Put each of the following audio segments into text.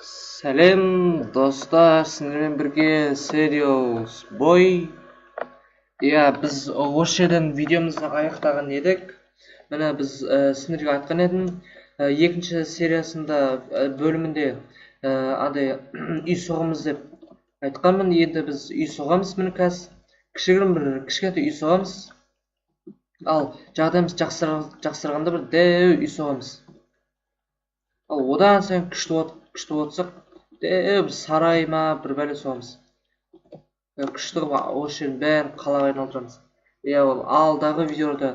Сәлем достар, сіздермен бірге Serious Boy. Иә, біз осы жерден видеомызды аяқтаған едік. Міне біз сіздерге айтқан едім, екінші сериясында бөлімінде андай үй соғамыз деп айтқанмын. Енді біз үй соғамыз, міне қазір кішігірім бір кішкентай үй соғамыз. Ал жағдайымыз жақсарғанда бір дәу үй соғамыз. Ал одан сайын күшті болсақ, дәу бір сарай ма, бір бәле соғамыз. Күшті қылып осы жердің бәрін қалаға айналдырамыз. Иә, ол алдағы видеода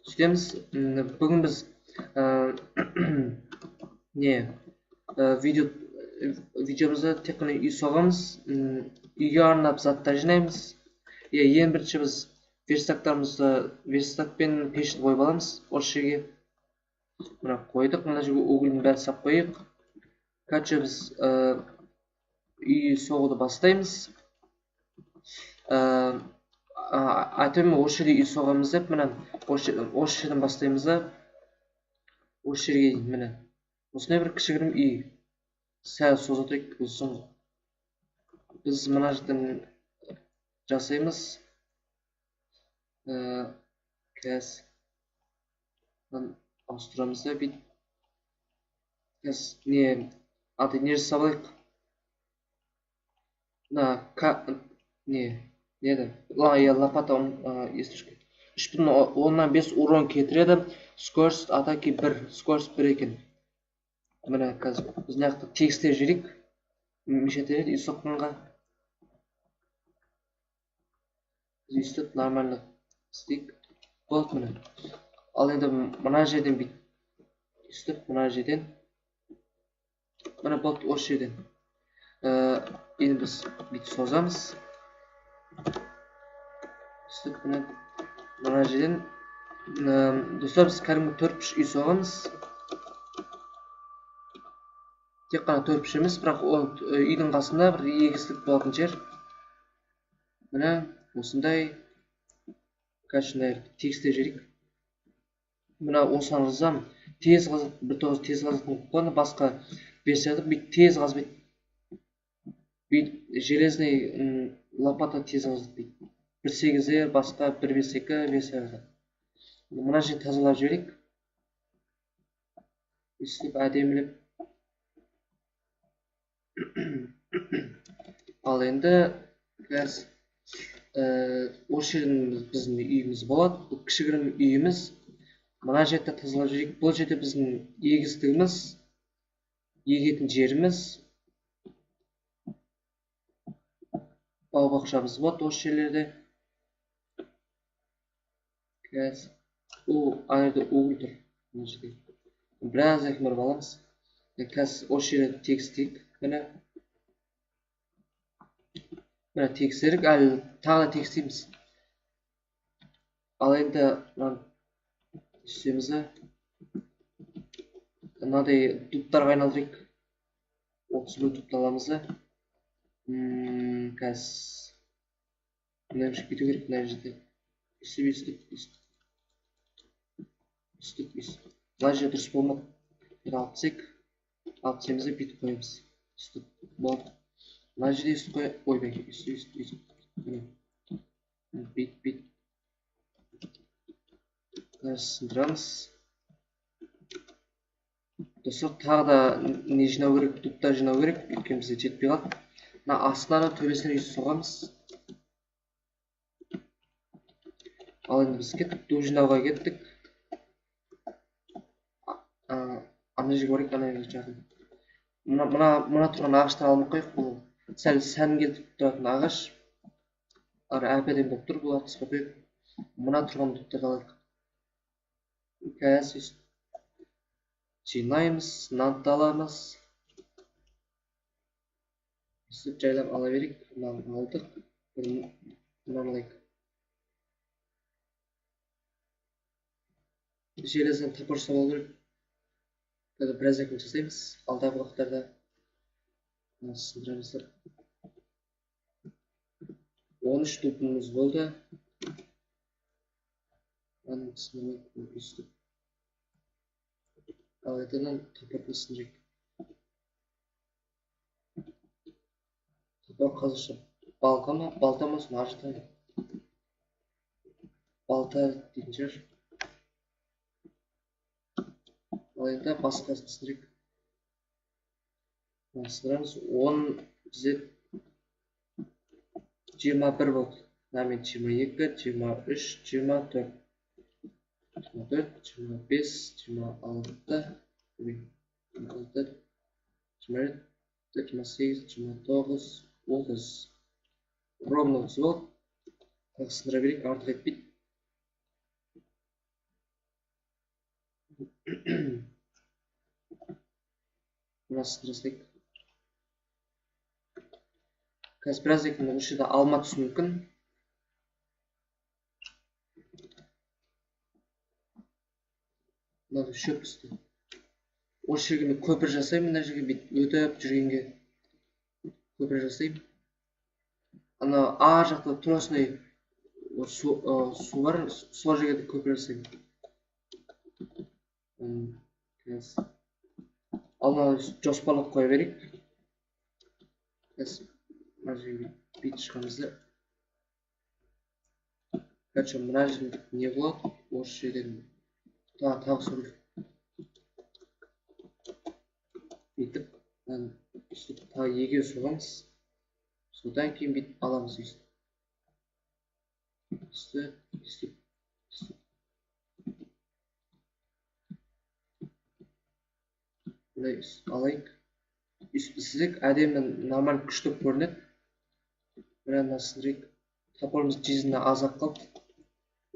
сөйтеміз. Бүгін біз видеомызда тек қана үй соғамыз, үйге арнап заттар жинаймыз. Иә, ең бірінші біз верстак пен пешті қойып аламыз осы жерге. Мына қойдық, мына жерге угольдің бәрін сап қояйық. Короче, біз үй соғуды бастаймыз. Айтайын, осы жерде үй соғамыз деп, міне осы жерден бастаймыз да, осы жерге дейін, міне осындай бір кішігірім үй. Сәл соза тұрайық, ұзын. Біз мына жерден жасаймыз. Қазір мынаны ауыстырамыз да, бүйтіп. Қазір не, аты не жасап алайық? Мына не, не еді? Иә, лопата, естушка. Үш бүтін оннан бес урон кетіреді. Скорость атаки 1, скорость 1 екен. Міне қазір біз мына жақта тегістеп жіберейік. Мешать етеді үй соққанға. Біз өйстіп нормально істейік. Болды міне. Ал енді мына жерден бүйтіп өйстіп, мына жерден. Міне болды осы жерден. Енді біз бүйтіп созамыз. Өйстіп міне мына жерден, достар, біз кәдімгі төрт бұрыш үй соғамыз. Тек қана төрт бұрыш емес, бірақ ол үйдің қасында бір егістік болатын жер. Міне осындай. Короче, мына тегістеп жіберейік. Мына осыған жазамын. Тез қазады, бір тоғыз тез қазатын болып қалады. Басқа версияда бүйтіп тез қазбайды. Бүйтіп железный лопата тез қазады бүйтіп. Бір сегіздер, басқа бір бес екі версияда. Мына жерді тазалап жіберейік. Өйстіп әдемілеп. Ал енді қазір осы жерден біздің үйіміз болады. Бұл кішігірім үйіміз. Мына жерді тазалап жіберейік. Бұл жерде біздің егістігіміз, егетін жеріміз, бау-бақшамыз болады осы жерлерде. Қазір ана жерде уголь тұр. Мына жерде біраз әкім барып аламыз. Қазір осы жерді тегістейік. Міне. Міне тегістедік, әлі тағы да тегістейміз. Ал енді мынаны түсеміз де, мынадай дубтарға айналдырайық. Отыз бір дубты аламыз да. Қазір мына жерге кету керек, мына жерде. Өйстіп, өйстіп, өйстіп. Өйстіп, өйстіп. Мына жер дұрыс болмады. Енді алып тастайық. Алып тастаймыз да бүйтіп қоямыз. Өйстіп, болды. Мына жерде өйстіп қоя-, ойбай, өйстіп, өйстіп, өйстіп. Міне. Бүйтіп, бүйтіп. Сындырамыз. Достар, тағы да не жинау керек, дубтар жинау керек, өйткені бізге жетпей қалды. Мына астына да төбесіне өйстіп соғамыз. Ал енді біз кеттік, дуб жинауға кеттік. Ана жерге барайық, ана жерге жақын. Мына тұрған ағаштар алмай қояйық, бұл сәл сән келтіріп тұратын ағаш. Ары әп-әдемі болып тұр, бұл ағашты қойып. Мына тұрған дубтарды алайық. Қазір өйстіп жинаймыз, нанды аламыз. Өйстіп жайлап ала берейік. Мынаны алдық, мынаны алайық. Железный топор жасап алу керек. Қазір біраз әкім жасаймыз. Алдағы уақыттарда мынаны сындырамыз. 13 дубымыз болды. Мынаны сындырмай өйстіп. Ал ертеден топорды сындырайық. Топор қазақша балка ма, балта ма, соны ажыратамын. Балта дейтін шығар. Ал енді басқасын сындырайық. Сындырамыз. 10 бізде 21 болды. Мынамен 22, 23, 24. 24, 25, 26, 27, 28, 29, 30. Ровно 30 болды. Тағы сындыра берейік, артық етпейді. Мына сындыра салайық. Қазір біраз екен осы жерде алма түсуі мүмкін. Мынау шөп түсті. Осы жерге мен көпір жасаймын, мына жерге бүйтіп өтіп жүргенге көпір жасаймын. Ана ар жақта тура осындай су бар, сол жерге де көпір жасаймын. Ал мына жоспарлап қоя берейік. Қазір мына жерге бүйтіп шығамыз да. Короче, мына жерде не болады? Осы жерден тағы су. Бүйтіп, мынаны өйстіп тағы егеу соғамыз. Содан кейін бүйтіп аламыз өйстіп. Өйстіп, өйстіп, өйстіп. Мындай өйстіп алайық. Өйстіп істесек әдемі, нормально, күшті көрінеді. Мына мына сындырайық. Топорымыз жизненно аз-ақ қалды.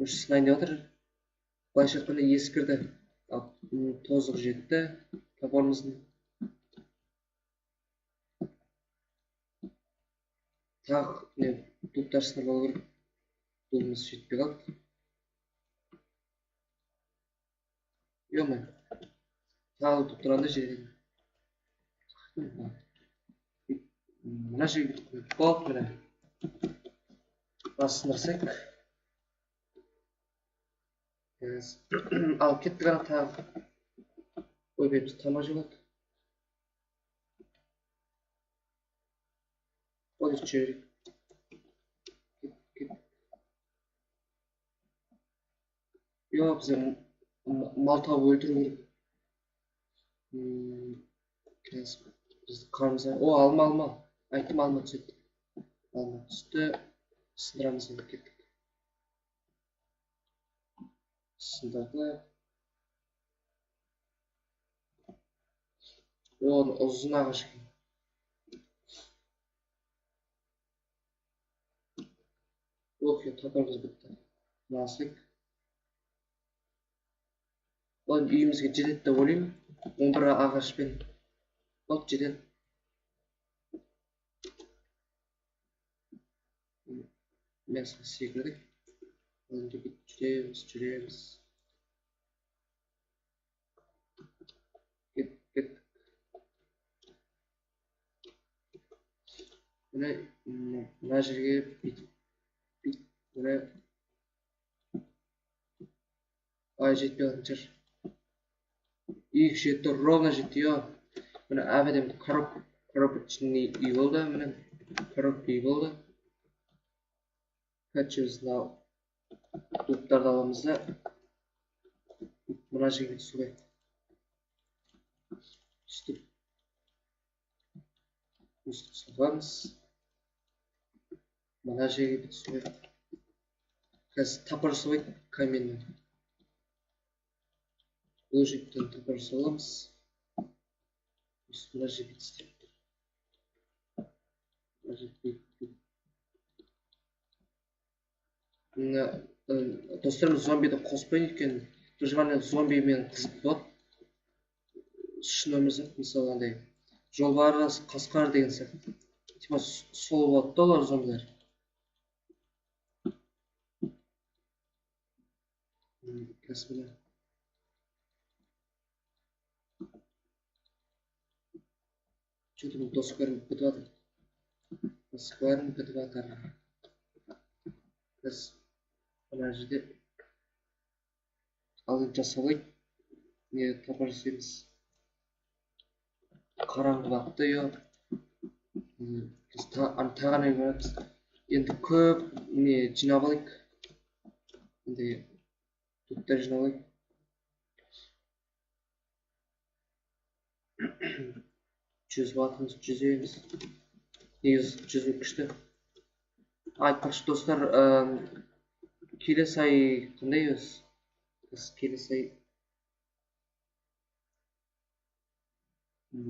Уже сынайын деп жатыр. Былайша айтқанда ескірді. Тозығы жетті топорымыздың. Тағы не дубтар сындырып алу керек. Дубымыз жетпей қалды. Ё-моё. Тағы дуб тұрғанда жерден. Мына жерге бүйтіп қойып болды, міне. Мына сындырсақ. Ал кеттік ана тағы. Ойбай, біз тамақ жеп алдық. Болды, жіберейік. Кет, кет. Йо, бізге мал тауып өлтіру керек. Қазір бізді қарнымыз о, алма, алма. Айттым, алма түседі. Алма түсті. Сындырамыз енді, кеттік. Сындырды. О, ұзын ағаш екен. Ох, топырымыз бітті. Насик. Ол үйімізге жетеді деп ойлаймын. 11 ағашпен. Болды, жетеді. Мясо секірдік. Енді бүйтіп жүреміз, жүреміз. Кет, кет. Мына, мына жерге бүйтіп, бүйтіп, мына. Ай, жетпей қалатын шығар. Үй жетті, ровно жетті, ё. Міне әбден коробочный үй болды, міне коробка үй болды. Короче, біз мынау дубтарды аламыз да мына жерге түсу керек. Үстіп, өстіп соғамыз. Мына жерге түсу керек. Қазір топор жасап каменный. Бұл жерден топор жасап аламыз. Үстіп мына жерге істеп. Мына жерге мына, достар, мен зомбиді қоспайын, өйткені выживание зомбимен қызық болады. Шын өмір сияқты, мысалы, андай жолбарыс, қасқыр деген сияқты. Типа сол болады да олар зомбилер. Қазір міне. Чё-то мен доскаларым бітіп жатыр. Доскаларым бітіп жатыр. Біз мына жерде ал енді жасап алайық. Не топор жасаймыз. Қараңғы батты, ё. Біз тағы ана барамыз. Енді көп не жинап алайық. Енді топтар жинап алайық. Жүзіп жатырмыз, жүземіз. Негізі жүзу күшті. Айтпақшы достар, келесі ай қандай өзі? Біз келесі ай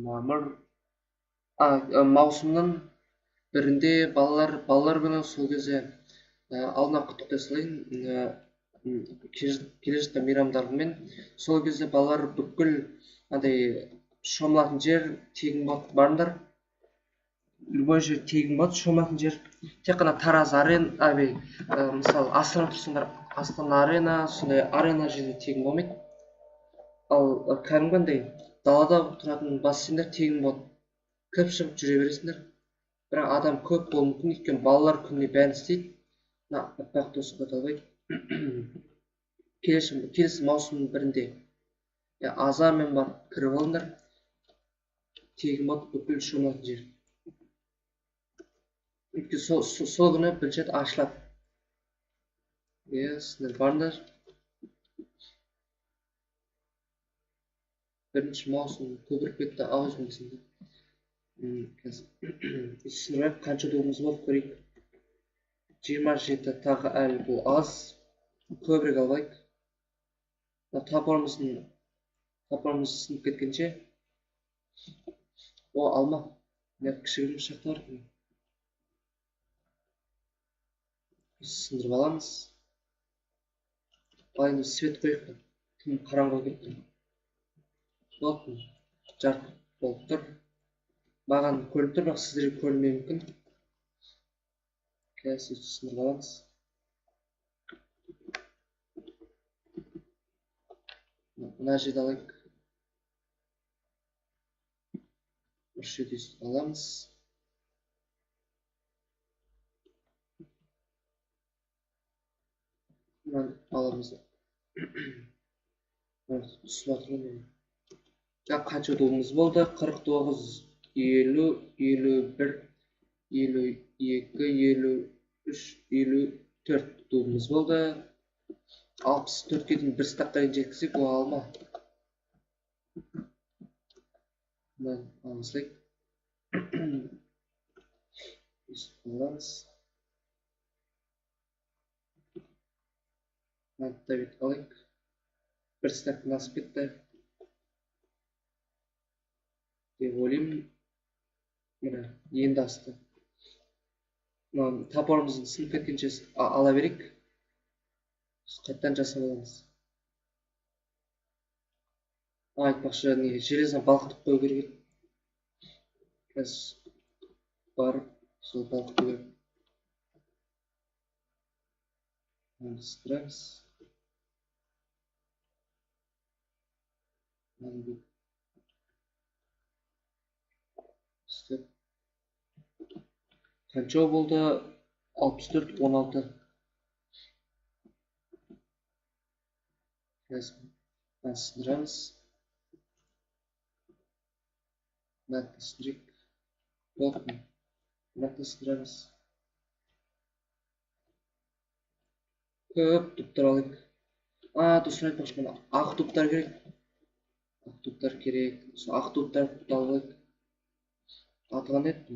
мамыр, маусымның бірінде балалар күні, сол кезде алдына құттықтай салайын, келе жатқан мейрамдарымен. Сол кезде балалар бүкіл андай шомылатын жер тегін болады, барыңдар. Любой жер тегін болады, шомылатын жер. Тек қана Тараз арена, мысалы Астана тұрсаңдар, Астана арена, сондай арена жерде тегін болмайды. Ал кәдімгі андай далада тұратын бассейндер тегін болады. Кіріп шығып жүре бересіңдер. Бірақ адам көп болуы мүмкін, өйткені балалар күніне бәрін істейді. Мына аппақ досқа талбайды. Келесі маусымның бірінде азанмен барып кіріп алыңдар. Тегін болады бүкіл шомылатын жер. Өйткені сол күні бірінші рет ашылады. Сіздер барыңдар. Бірінші маусым көбірек кетті аузым десеңдер. Қазір қанша добымыз болды көрейік. 27 тағы әлі бұл аз. Көбірек алайық. Топорымыз сынып кеткенше. О, алма. Мына кішігірім шахта бар екен. Сындырып аламыз. Ал енді свет қояйық. Тым қараңғы болып кетті. Болды, жарық болып тұр. Маған көрініп тұр, бірақ сіздерге көрінбеуі мүмкін. Қазір сындырып аламыз. Мына жерді алайық. Осы жерді аламыз. Мынаны аламыз. Түсіп жатыр ғой. Қанша добымыз болды? 49, 50, 51, 52, 53, 54 добымыз болды. 64-ке дейін бір стакқа дейін жеткізсек, ол алма. Мынаны алсақ. Аламыз. Мынаны да бүйтіп алайық. Бір стактан асып кетті деп ойлаймын. Міне, енді асты. Мына топорымыздың сынып кеткенше ала берейік. Қайтадан жасап аламыз. Айтпақшы, не железно балқытып қою керек еді. Қазір барып сол балқыту керек. Сындырамыз. Істеп. Қанша болды? 64, 16. Қазір сындырамыз. Мынаны сындырайық. Болды. Мынаны сындырамыз. Көп топтар алайық. Достар, айтпақшы, мына ақ топтар керек. Ақ топтар керек. Сол ақ топтарды алайық. Аты қандай еді?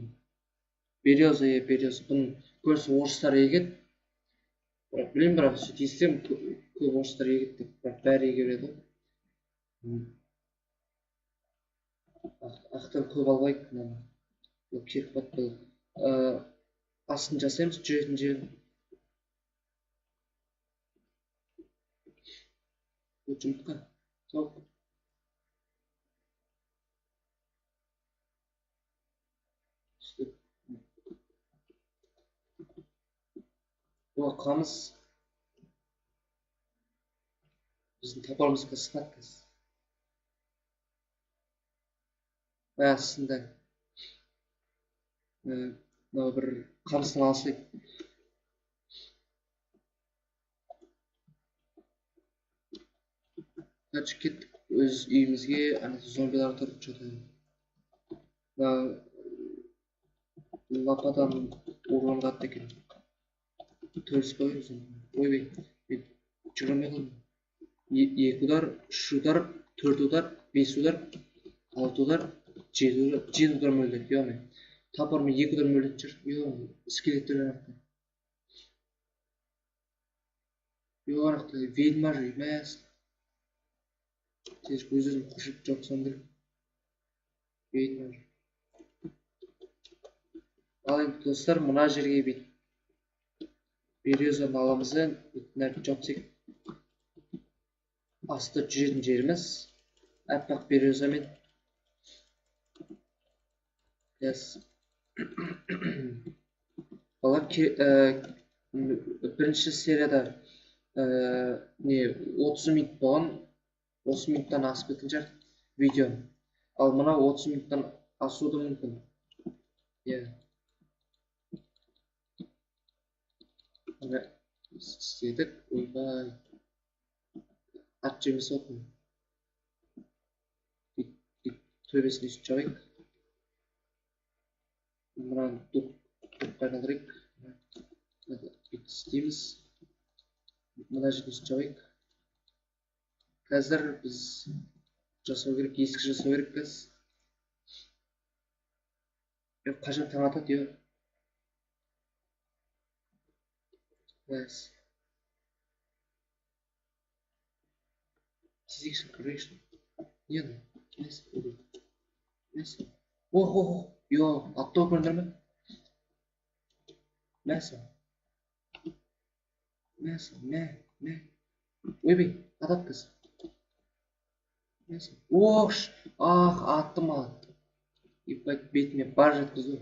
Береза, береза. Бұны көрсе орыстар егеді. Бірақ білмеймін, бірақ сөйтіп естігемін, көп орыстар егеді деп, бірақ бәрі еге береді ғой. Ақтан көп алайық мынаны. Бұл керек болады, бұл. Астын жасаймыз, жүретін жерін. Бұл жұмыртқа. Тауық. Бұл қамыс. Біздің топорымызға сынады қазір. Сынды. Мынау бір қамыстан алсақ. Короче, кеттік өз үйімізге. Ана зомбилар тұр, что-то. Мына Лопатаның урон қатты екен. Төрс қой өзім. Ойбай, мен жүре алмай қалдым. 2 удар, 3 удар, 4 удар, 5 удар, 6 удар, 7 удар, 7 удар өлдірді, ё-моё. Топормен 2 удар өлетін шығар. Ё-моё, скелеттер ана. Ё, ана ведьма жүр, мәс. Тез өз өзін қоршап жауып тастауым керек. Ведьма жүр. Ал енді достар, мына жерге бүйтіп березаны аламыз да, бүйтіп мына жауып тастайық. Асты жүретін жеріміз аппақ березамен. Yes. Бала бірінші серияда не 30 минут болған, 30 минуттан асып кеткен шығар видео. Ал мына 30 минуттан асуы да мүмкін. Иә. Мына істедік. Ойбай. Ат жемес болатын. Бүйтіп төбесін өйстіп жабайық. Мынаны дупқа айналдырайық. Бүйтіп істейміз. Мына жерін өйстіп жабайық. Қазір біз жасау керек, есік жасау керек біз. Қашан таң атады, ё. Бәс. Тезірек шығып көрейікші. Не ана? Бәс, ой. Бәс. Ох, ох, ох. Ё, атты көрдіңдер ме? Мәс. Мәс, мә, мә. Ойбай, атады қыз. Мәс. Ох, ах, атты маған. Ебать, бетіме бар жеткізді.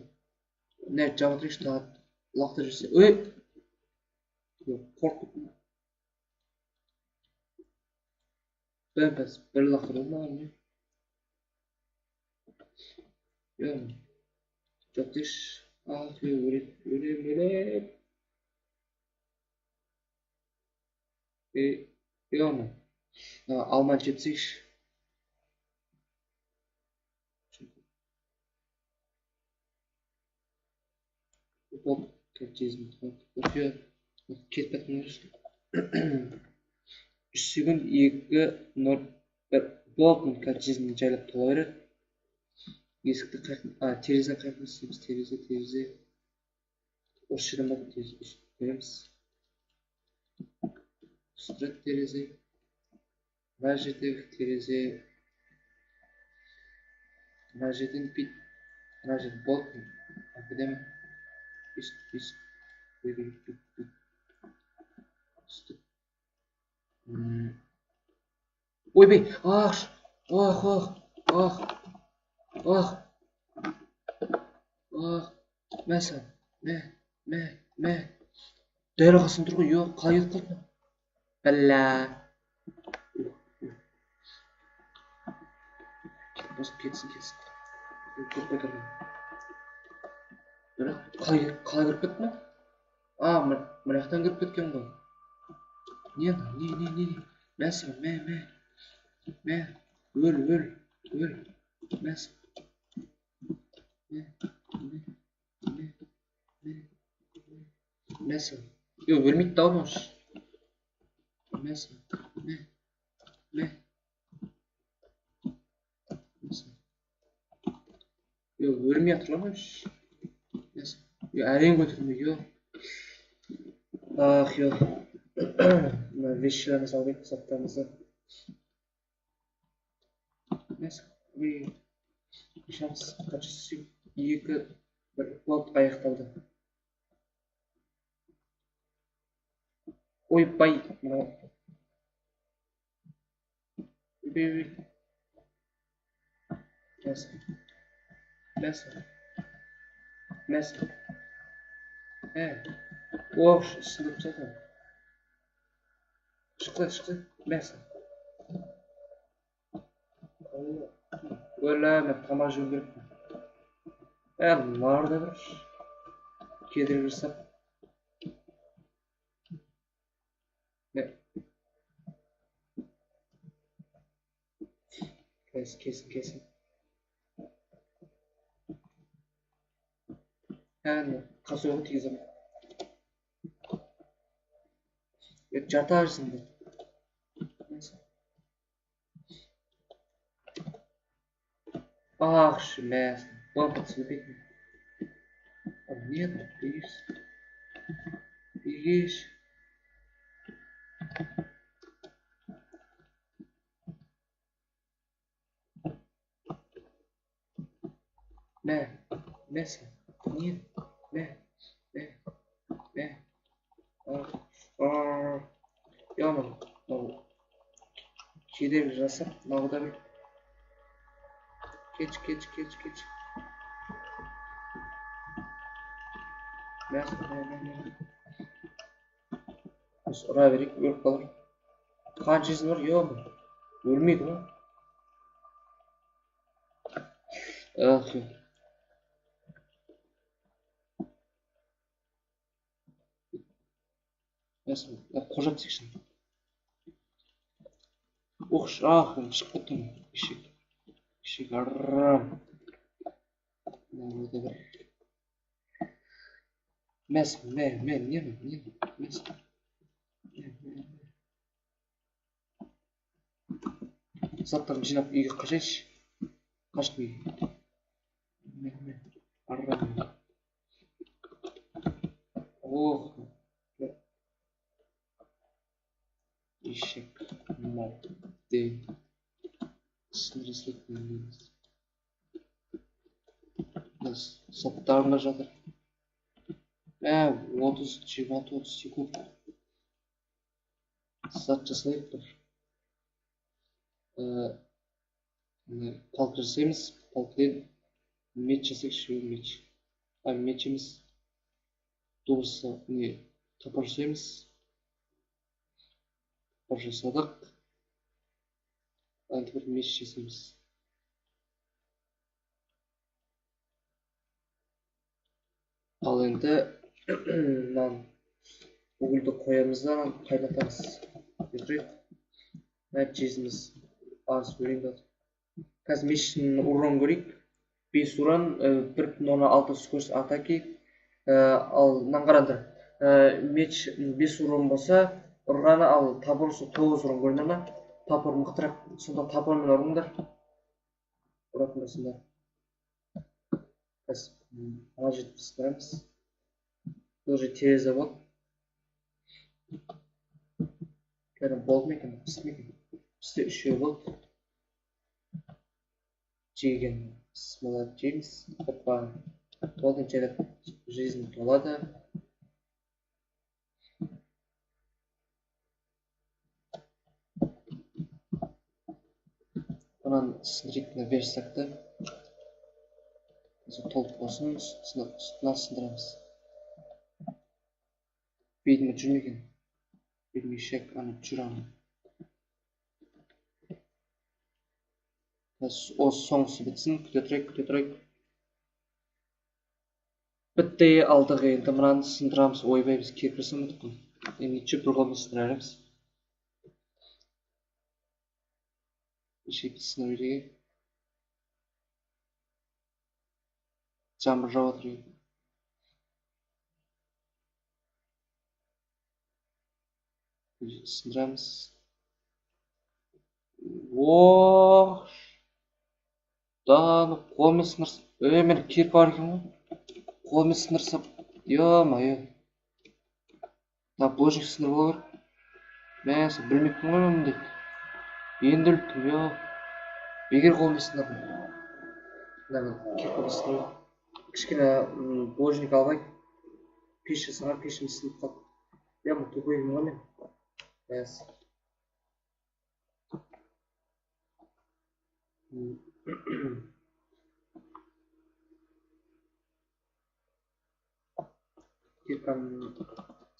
Не, жауап отырайықшы, тағы лақтырып жіберсе. Ой! Ё, қорқып кеттім. Бәс, бір лақтырды маған, не? Ё, жоқ деші. Ах, ё, өлем, өлем, өлем. Ё, алманы жетсейші. Болды, кетіп жатқан 3 секунд, 2, 0, 1. Болды, қазір жайлап тола береді. Есікті қайқын, терезені қайқын істейміз, терезе, терезе. Осы жерден барып терезе өстіп қоямыз. Үстірек терезе. Мына жердегі терезе. Мына жерден бүйтіп, мына жерде болды. Әбден өстіп, өстіп, бүйтіп, бүйтіп, өстіп. Ойбай, ах, ах, ах, ах, ах, ах, мә саған, мә, мә, мә. Дәл қасымда тұр ғой, ё, қалай кетіп қалды? Бәлә. Босып кетсін, кетсін. Көріп қайтармын. Бірақ қалай кіріп кетті ме? А, мына жақтан кіріп кеткен ғой. Не, не, не, не, не. Мә саған, мә, мә. Мә, өл, өл, өл. Мә саған. Мә, мә, мә, мә, мә саған. Ё, өлмейді да ғой. Мә саған, мә, мә. Мә саған. Ё, өлмей жатыр ғой. Мә саған. Ё, әрең көтердім, ё. Ах, ё. Мына вещилерімізді алайық, заттарымызды. Қашамыз, қанша секунд? 2, 1, болды, аяқталды. Ойбай, мынау. Ойбай, ойбай. Мәс. Мәс. Мәс. Ә. Ох, сындырып тастады. Шықты, шықты. Мәс. Өлә, мен тамақ жеуім керек. Ә, нарда бір. Кедергі жасап. Кес, кесін, кесін. Әне, қасойға тигіземін. Жатарсың. Ах, мәсін. Лампа түсінбейтін. Нет, бегишь. Бегишь. Мә, мәсін. Нет, мә, мә, мә. Яман, мынау кедергі жасап, мынау да бір. Кеч, кеч, кеч, кеч. Мә, мә, мә, мә. Біз ұра берейік, өліп қалар. Қанша жизнь бар, ё-моё. Өлмейді ғой. Ах, қожап тексін. Ох, ах, шығып кеттім. Ешек. Ешек, аррам. Мәс, мә, мә, не, не, мәс. Заттарын жинап үйге қашайыншы. Қаштым үйге. Мә, мә, аррам. Ох, ешек, мал, де. Заттарым да жатыр. Мә, 30, 26, 30 секунд. Зат жасайық бір. Палка жасаймыз. Палкадан меч жасайықшы, меч. А, меч емес. Дұрысы, не, топор жасаймыз. Топор жасадық. Енді бір меч жасаймыз. Ал енді мынаны угольді қоямыз да қайнатамыз. Кетірейік. Нәтижесіміз аз өлең жатыр. Қазір мештің урон көрейік. 5 урон, 1,6 скорость атаки. Ал мынаны қараңдар. Меч 5 урон болса, ұрғаны, ал топор 9 урон, көрдіңдер ма? Топор мықтырақ, сонда топормен ұрыңдар. Ұратын болсаңдар. Қазір ана жерді сындырамыз. Бұл же терезе болады. Кәдімгі болды ма екен, пісті ме екен? Пісті, үшеу болды. Жеген смола жейміз. Опа. Болды, жарайды. Жизнь толады. Мынаны сындырайық, мына верстакты. Толық болсын, үстінен сындырамыз. Бетіме жүр ме екен? Бетіме ешек, ана жүр ана. Осы соңғысы бітсін, күте тұрайық, күте тұрайық. Бітті, алдық енді мынаны сындырамыз. Ойбай, біз кірпі сындырдық қой. Енді неше бір қолмен сындыра береміз. Ешекті сындыру керек. Жаңбыр жауып отыр екен. Сындырамыз. Ох, да, қолмен сындырсам. Ей, менде кирка бар екен ғой. Қолмен сындырсам, ё-моё. Да, булыжник сындырып алу керек. Мә, сен білмеппін ғой мен мұндайды. Енді біліп тұрмын, ё. Бекер қолмен сындырдым. Мына мен киркамен сындырып. Кішкене булыжник алып алайық. Пеш жасаған, пешім сынып қалды. Е, мұны тупой едім ғой мен. Мәс. Киркам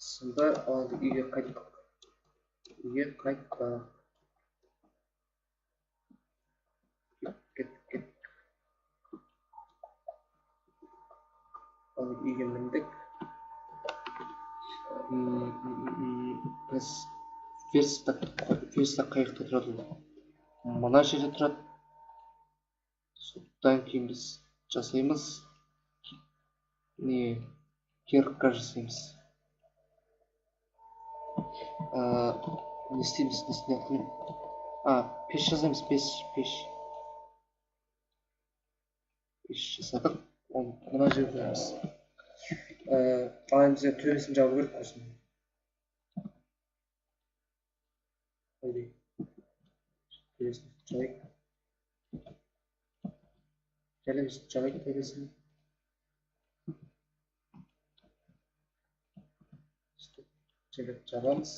сынды, ал енді үйге қайттық. Үйге қайттық. Кеттік, кеттік. Ал үйге міндік. Біз верстак қай жақта тұрады ол? Мына жерде тұрады. Содан кейін біз жасаймыз. Не кирка жасаймыз. Не істейміз, не істей? Пеш жасаймыз, пеш, пеш. Пеш жасадық. Оны мына жерге қоямыз. Ал енді бізге төбесін жабу керек осыны. Төбесін жабайық. Жайлап жабайық төбесін. Жайлап жабамыз.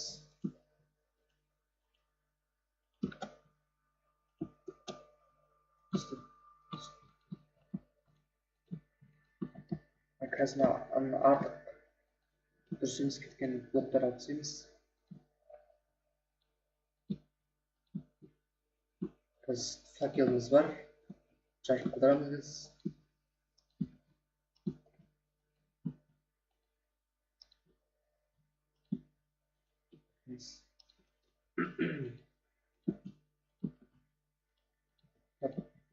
Қазір артық дұрыс емес кеткен блоктар алып тастаймыз. Қазір факеліміз бар, жарық қылдырамыз біз.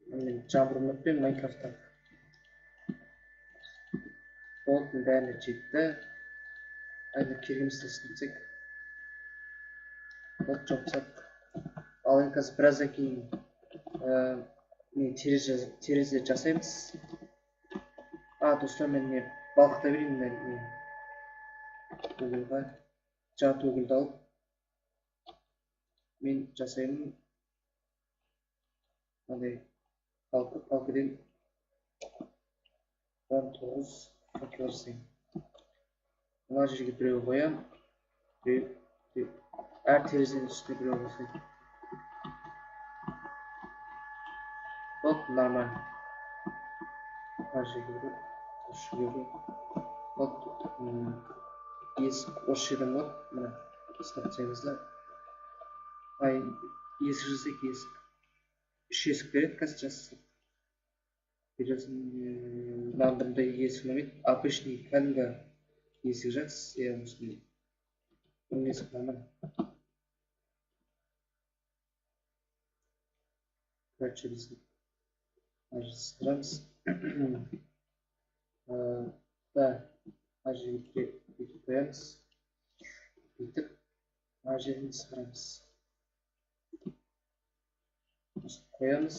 Мен жаңбыр ұмытпаймын Майнкрафтта. Болды, бәріне жетті. Енді керегімізді істетсек. Болды, жауып тастадық. Ал енді қазір біраздан кейін не терезе жасаймыз. Достар, мен не балқыта берейін, мен не угольға жарты угольді алып мен жасаймын. Мынандай палка, палкадан 19 факел жасаймын. Мына жерге біреу қоямын, біреу, біреу. Әр терезенің үстіне біреу қосайын. Вот, нормально. Мына жерге біреу, осы жерге біреу. Вот, есік осы жерден болады. Мына сынып тастаймыз да. Ай, есік жасайық, есік. 3 есік береді қазір жасасақ. Мынандай бұндай есік ұнамайды. Обычный кәдімгі есік жақсы. Иә, осындай. Бұл есік нормально. Короче, біз сындырамыз. Да, мына жерге бүйтіп қоямыз. Бүйтіп мына жерден сындырамыз. Осыны қоямыз.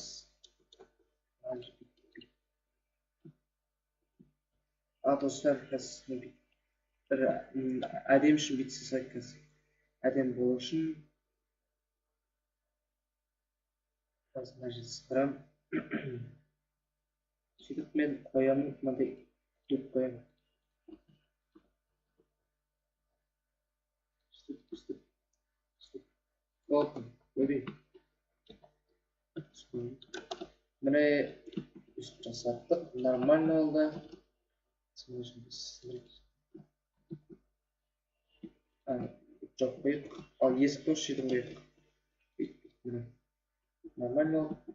Достар, қазір бір әдемі үшін бүйтіп жасайық қазір. Әдемі болу үшін қазір мына жерді сындырамын. Сөйтіп мен қоямын, мынандай дөп қоямын. Сөйтіп, сөйтіп, сөйтіп. Болды, ойбай. Міне өстіп жасаттық, нормально болды. Жауып қояйық. Ал есікті осы жерден қояйық. Міне. Нормально болды.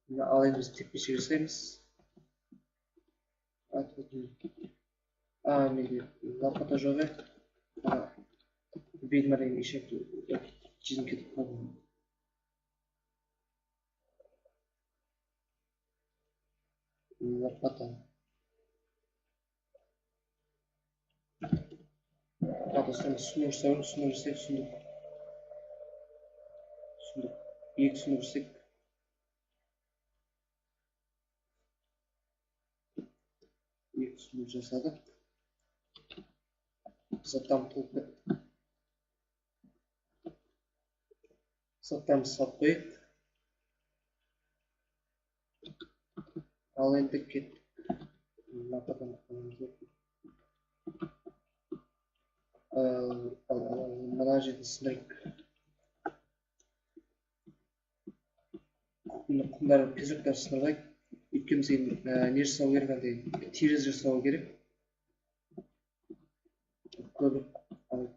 Міне, ал енді біз тепкішек жасаймыз. Менде лопата жоқ еді. Ведьма деген ешек жезін кетіп қалды. Лопата. Достар, сундук жасаймыз, сундук жасайық, сундук. Сундук. 2 сундук жасайық. 2 сундук жасадық. Заттарым толып кетті. Заттарымызды салып қояйық. Ал енді кеттік. Лопатаны қоямыз. Мына жерді сындырайық. Құмдар, песоктар сындырайық. Өйткені бізге не жасау керек, андай терезе жасау керек. Көбірек алайық.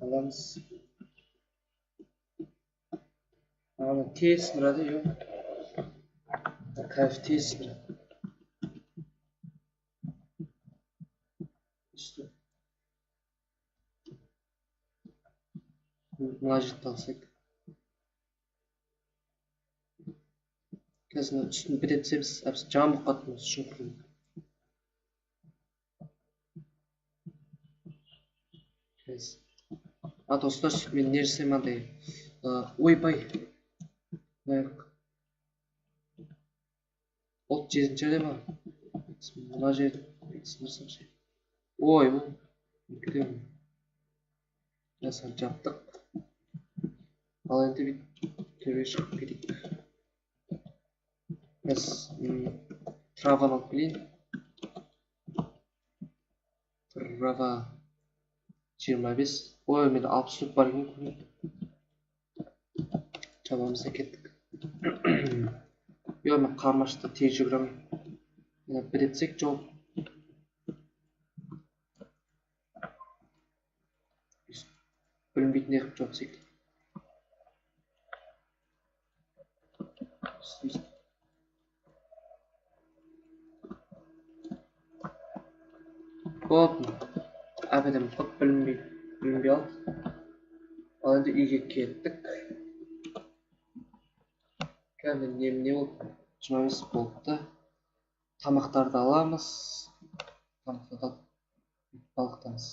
Аламыз. Ана тез сындырады, жоқ. Кайф, тез сындырады. Мына жерді алсақ. Қазір мына үстін бітеп тастаймыз. Әбіс жаман болып қалды мына шұңқыр. Қазір. А достар, сөйтіп мен не жасаймын андай. Ойбай. Ол жердің жерде ма? Мына жерді сындырсам ше. Ой, кетемін. Жасан жаптық. Ал енді бүйтіп төбеге шығып кетейік. Біз траваны алып келейін. Трава 25. Ой, менде 64 бар екен. Жабамыз да кеттік. Йо, мен қармашты тез жүгіре алмаймын. Мына бір етсек жауып. Білінбейтіндей қылып жауып тастайық. Болды. Әбден қып білінбей алды. Ал енді үйге кеттік. Кәдімгі немене болды? 25 болды. Тамақтарды аламыз. Тамақтарды алып балықтамыз.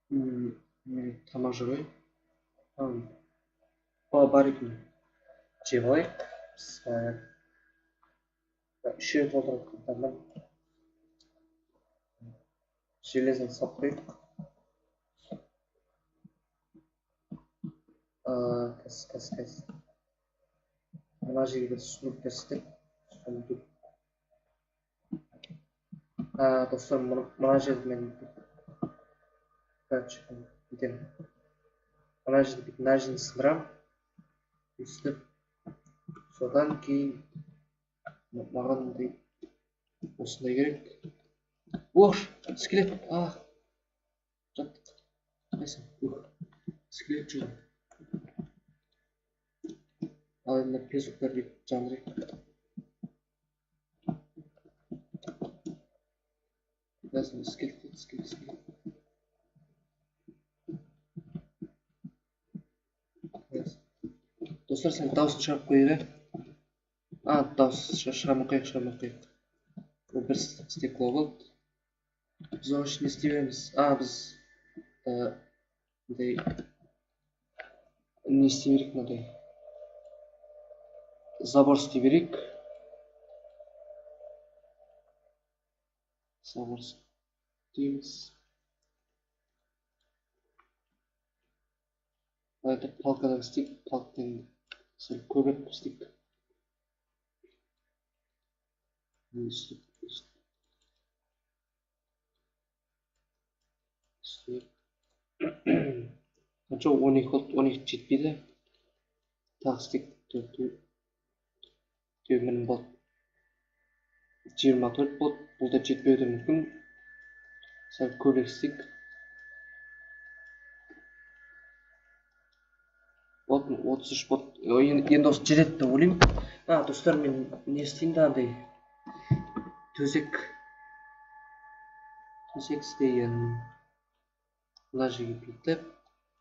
Мен тамақ жеп алайын. Бар екен. Жеп алайық. Үшеу толтырып железін салып қояйық. Кәс. Мына жерге бір сундук істеп, сундук. Достар, мына жерді мен короче бүйтемін. Мына жерді бүйтіп мына жерін сындырамын. Өстіп. Содан кейін маған мындай осындай керек. Ош, скелет. Жаттық. Қайсы? Ух, скелет жоқ. Ал енді песоктар бүйтіп жандырайық. Скелет, скелет, скелет. Достар, сен дауысын шығарып қояйық, ә? Дауыс шығармай қояйық, шығармай қояйық. Ол бір стекло болды. Біз оның үшін не істей береміз? Біз мындай не істей берейік, мынандай забор істей берейік. Забор істейміз. Давайте палкадан істейік, палкадан сәл көбірек істейік. Өстіп, өстіп. Істейік. Қанша? 12 болды, 12 жетпейді. Тағы істейік. Төменім болды. 24 болды. Бұл да жетпеуі де мүмкін. Сәл көбірек істейік. Вот, 33 болды. Енді осы жетеді деп ойлаймын. Достар, мен не істеймін да андай төсек. Төсек істейін. Мына жерге бүйтіп,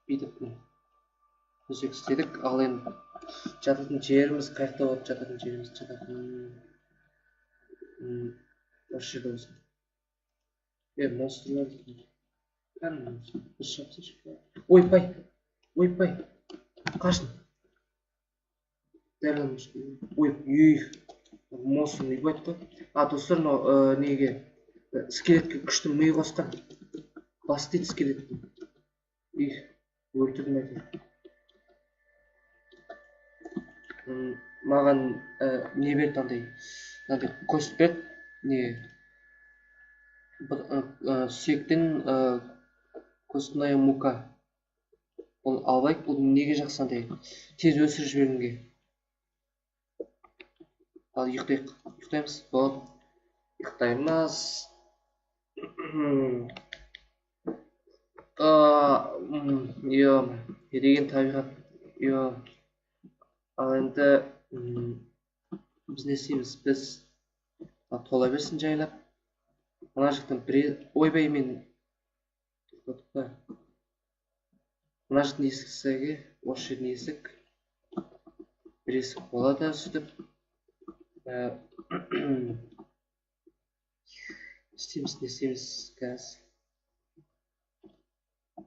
бүйтіп төсек істедік. Ал енді жататын жеріміз қай жақта болады? Жататын жеріміз жататын осы жерде болсын. Монстрлар дейтін. Кәдімгі бір шапсайшы. Ойбай, ойбай. Қашын. Дәл ана жерде. Ой, үй. Монстр ұйбайды қой. Достар, мынау неге скелетке күшті ми қосқан. Бас дейді скелеттің. Үй, өлтірдім әйтеуір. Маған не берді андай, мынандай кость берді, не сүйектен костная мука. Оны алайық, бұл неге жақсы андай, тез өсіріп жібергенге. Ал ұйықтайық, ұйықтаймыз, болады. Ұйықтаймыз. Не деген табиғат. Ал енді біз не істейміз? Біз тола берсін жайлап. Мына жақтан бір ойбай, мен Тоқта. Мына жердің есік істеуге, осы жердің есік. Бір есік болады сөйтіп. Істейміз, не істейміз қазір.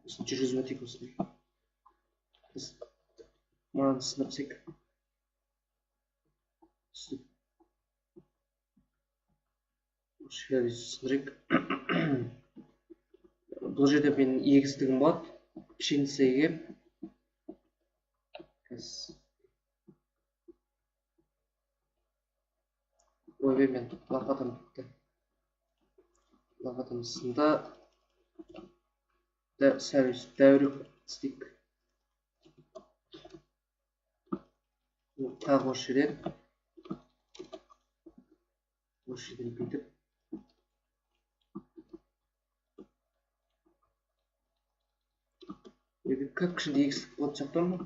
Осыны жүргізіп өтейік осыны. Біз мынаны сындырып тастайық. Сөйтіп. Осы жерді сындырайық. Бұл жерде менің егістігім болады. Пшеница егемін. Қазір. Ойбай, мен лопатам бітті. Лопатам сынды. Сәл дәуірек істейік. Тағы осы жерден. Осы жерден бүйтіп. Ойбай, кіп кішкентай егістік болатын сияқты ма?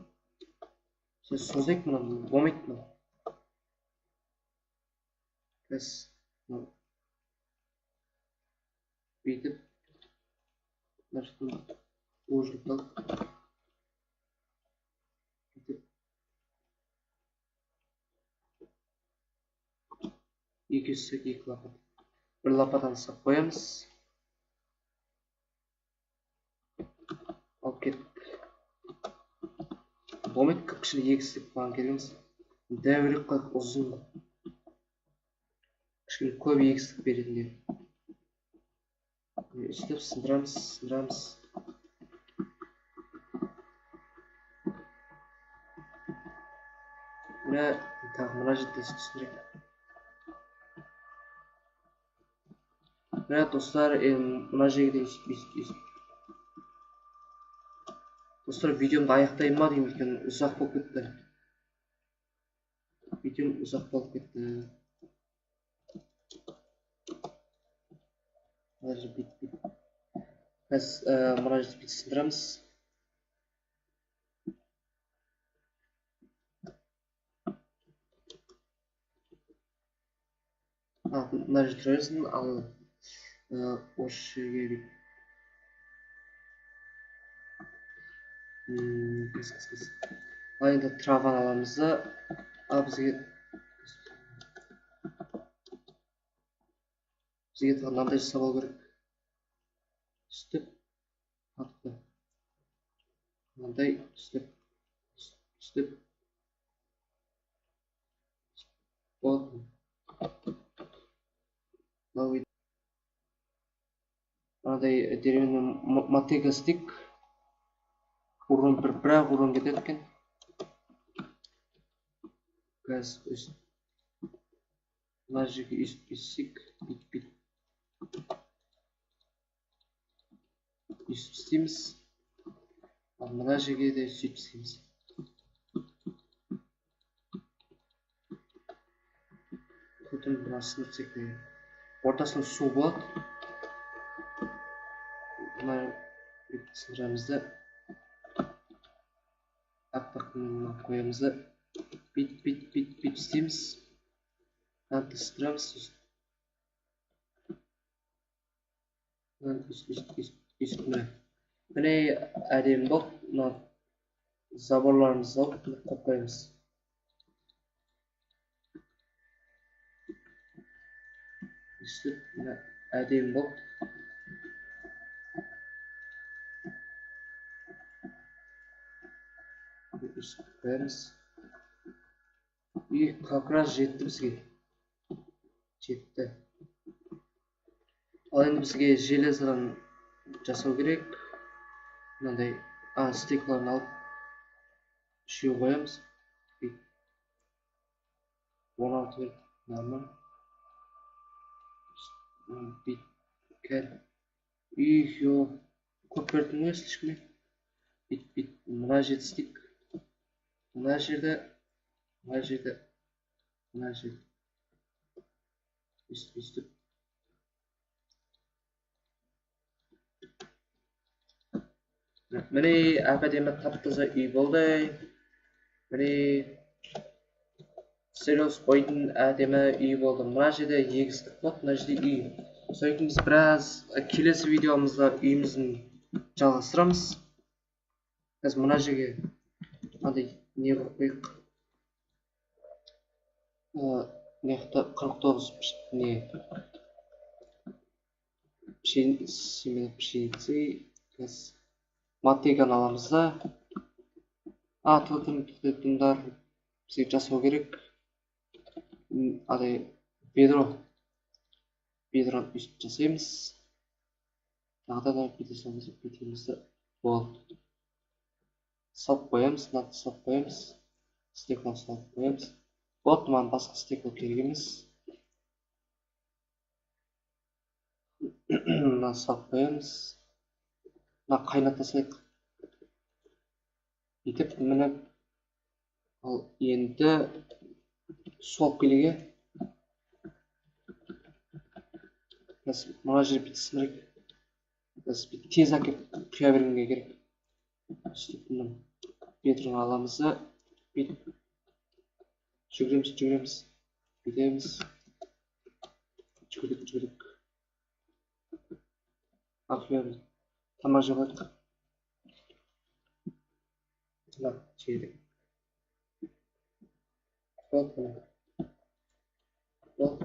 Сәл созайық мынаны, болмайды мынау. Қазір мынау бүйтіп мына жақтан ужылып алып бүйтіп екі үстік екі лопата. Бір лопатаны ұстап қоямыз. Алып кеттік. Болмайды, кіп кішкене егістік маған керек емес. Дәуірек қойып ұзын. Кішкене көп егістік беретіндей. Үстіп сындырамыз, сындырамыз. Мына тағы мына жерде түсіндірейік. Мына достар, мына жерге де өйстіп, өйстіп, өйстіп. Достар, видеомды аяқтаймын ба деймін, өйткені ұзақ болып кетті. Видеом ұзақ болып кетті. Мына жерде бүйтіп, бүйтіп. Қазір мына жерде бүйтіп сындырамыз. Мына жерде тұра берсін, ал осы жерге бүйтіп. Қыз, қыз, қыз. Ал енді траваны аламыз да, ал бізге тағы мынандай жасап алу керек. Үстіп, артты. Мынандай үстіп, үстіп. Болды. Мынадай деревянный мотыга істейік. Урон бір-ақ урон кетеді екен. Қазір өстіп. Мына жерге өстіп өссек, бүйтіп, бүйтіп. Өстіп істейміз. Ал мына жерге де сөйтіп істейміз. Потом мына сынып тастайық деген. Ортасында су болады. Мына бүйтіп сындырамыз да. Аппақ мына қоямыз да. Бүйтіп, бүйтіп, бүйтіп, бүйтіп істейміз. Мынаны сындырамыз. Мынаны өстіп, өстіп, өстіп, өстіп, міне. Міне әдемі болды. Мына заборларымызды алып, мына қойып қоямыз. Өстіп, міне әдемі болды. Өстіп қоямыз. И как раз жетті бізге. Жетті. Ал енді бізге железодан жасау керек. Мынандай, стеклоны алып үшеу қоямыз. 16 берді, нормально. Бүйтіп, кәл. Үй, көп бердім ғой, слишком. Бүйтіп, бүйтіп, мына жерді істейік. Мына жерді, мына жерді, мына жерді. Өстіп, өстіп. Міне әп-әдемі тап-таза үй болды. Міне Serious Boy'дың әдемі үйі болды. Мына жерде егістік болады, мына жерде үй. Содан кейін біз біраз келесі видеомызда үйіміздің Жалғастырамыз. Қазір мына жерге мынандай не қойып қояйық. Мына жақта 49 не пшеницы. Мотыганы аламыз да. Тоқтатыңдар, бізге жасау керек. Адай ведро. Ведроны өйстіп жасаймыз. Тағы да бүйте саламыз, бүйтеміз де болды. Салып қоямыз, мынаны салып қоямыз. Стеклоны салып қоямыз. Болды, маған басқа стекло керек емес. Мынаны салып қоямыз. Мына қайната салайық. Бүйтіп міне. Ал енді су алып келейік. Мына жер бүйтіп сындырайық. Біз тез әкеп құя бергенге керек. Сөйтіп мына ведроны аламыз да бүйтіп жүгіреміз, жүгіреміз, бүйтеміз. Жүгірдік, жүгірдік. Құямыз. Тамақ жеп алайық. Тамақ жедік. Болды, міне. Болды.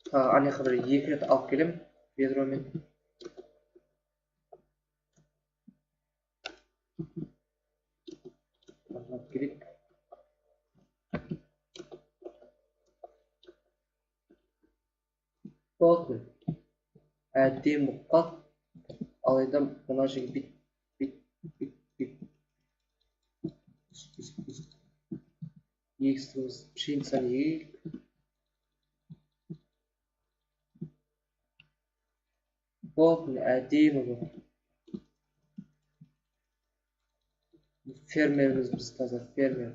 Тағы ана жаққа бір 2 рет алып келемін ведромен. Алып келейік. Болды. Әдемі болып қалды. Ал енді мына жерге бүйт, бүйт, бүйт, бүйт. Егістігіміз пшеницаны егейік. Болды, міне әдемі болды. Фермеріміз біз, таза фермер.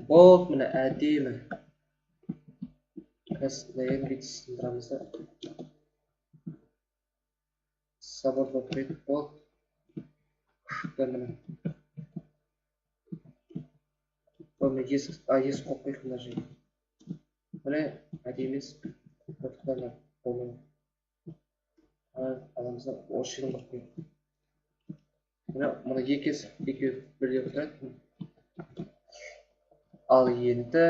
Болды, міне әдемі. Қазір мына бүйтіп сындырамыз да. Забор болып қойдық, болды. Күшті міне. Міне есік, есік қойып қояйық мына жерге. Міне әдемі есік. Болмайды. Аламыз да осы жерден қойып қояйық. Міне мына екі есік, екеуі бірдей отырады. Ал енді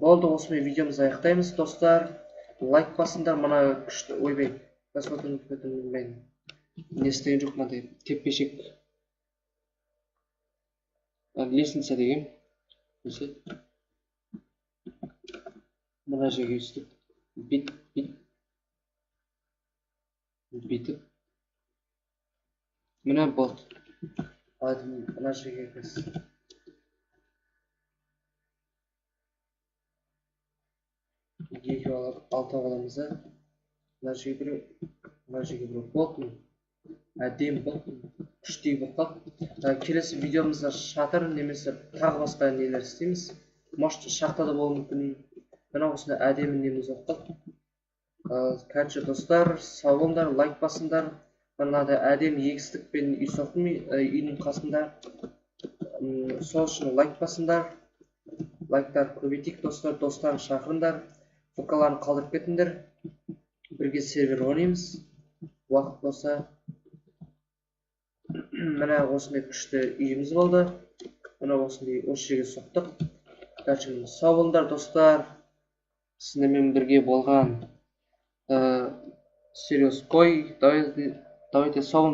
болды, осымен видеомызды аяқтаймыз, достар. Лайк басыңдар, мына күшті, ойбай, мен не істеген жоқ, мынандай теппешек лестница деген. Мына жерге өйстіп бүйт, бүйт, бүйтіп. Міне болды. Ал мына жерге біз екеу алып, алтау аламыз да. Мына жерге біреу, мына жерге біреу. Болды. Әдемі болды. Күштей болып қалды. Келесі видеомызда шатыр немесе тағы басқа нелер істейміз. Может, шахта да болуы мүмкін. Мына осындай әдемі неміз болып қалды. Короче, достар, сау болыңдар, лайк басыңдар. Мынадай әдемі егістікпен үй соқтым, үйдің қасында. Сол үшін лайк басыңдар. Лайктар көбейтейік, достар. Достарын шақырыңдар. ВК-ларын қалдырып кетіңдер. Бірге сервер ойнаймыз. Уақыт болса. Міне осындай күшті үйіміз болды. Міне осындай осы жерге соқтық. Короче, сау болыңдар, достар. Сіздермен бірге болған Serious Boy. Давайте, давайте, сау болыңдар.